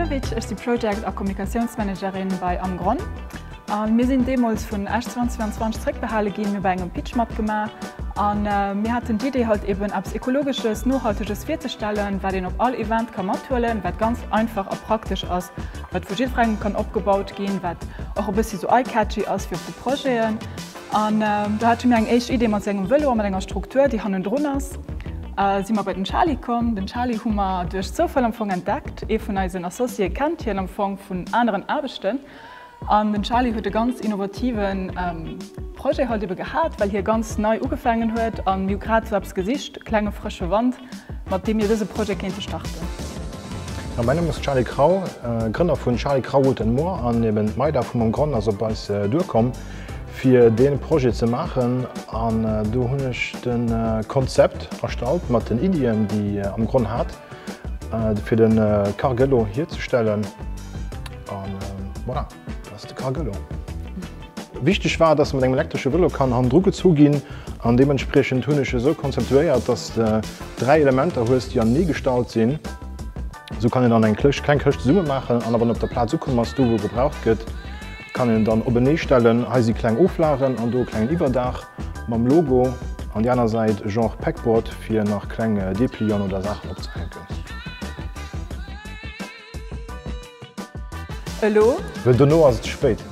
Danilovic, ech si Project a Kommunikatiounsmanagerin bei Am Gronn. A mir sinn deemools vun Esch 2022 zréckbehale ginn. Mir hu bei engem Pitch matgemaach a mir haten d'Idee halt eben eppes Ekologesches, Nohalteges virzestellen, wat een op all Event ka mathuelen, wat ganz einfach a praktesch ass, wat vu jiddwerengem kann opgebaut ginn, wat och e bëssi sou eye-catchy ass fir op de Projeten. An do hate mir eng éischt Idee mat sengem Vëlo a mat enger Struktur, déi hannendrun ass, si mer bei den Charly komm. Den Charly hu mer duerch Zoufall am Fong entdeckt. Ee vun eisen Associéë kennt hien am Fong vun aneren Aarbechten. An den Charly huet e ganz innovative Projet halt ebe gehat, well hie ganz nei ugefaangen huet. A mir hu grad esou eppes gesicht, klenge frësche Wand, mat deem mir dëse Projet kéinte starten. Jo, mäin Numm ass Charly Krau, Grënner vun Charly Krau Wood and More an eben d'Maida vum Am Gronn ass op eis duerkomm fir dee Projet ze maachen an do hunn ech de Konzept erstallt mat den Iddien déi Am Gronn hat fir de Cargëlo hierzestellen an voilà, dat ass de Cargëlo. Wichteg war, dass e mat engem elektresche Vëlo kann hannendru gezu ginn an deementspriechend hunn ech esou konzeptuéiert, dass de 3 Elementer hues, déi anenee gestallt sinn. Esou kann een dann eng kleng Këscht zesumme maachen an wann en op der Plaz ukomm ass, do wou e gebraucht gëtt, kann een en dann openee stellen. Hei si kleng Oflagen an do e klengen Iwwerdaach mam Logo an déi aner Säit e Genre Pegboard fir nach kleng Deplianten oder Saachen opzehänken. Elo? Well dono ass et ze spéit.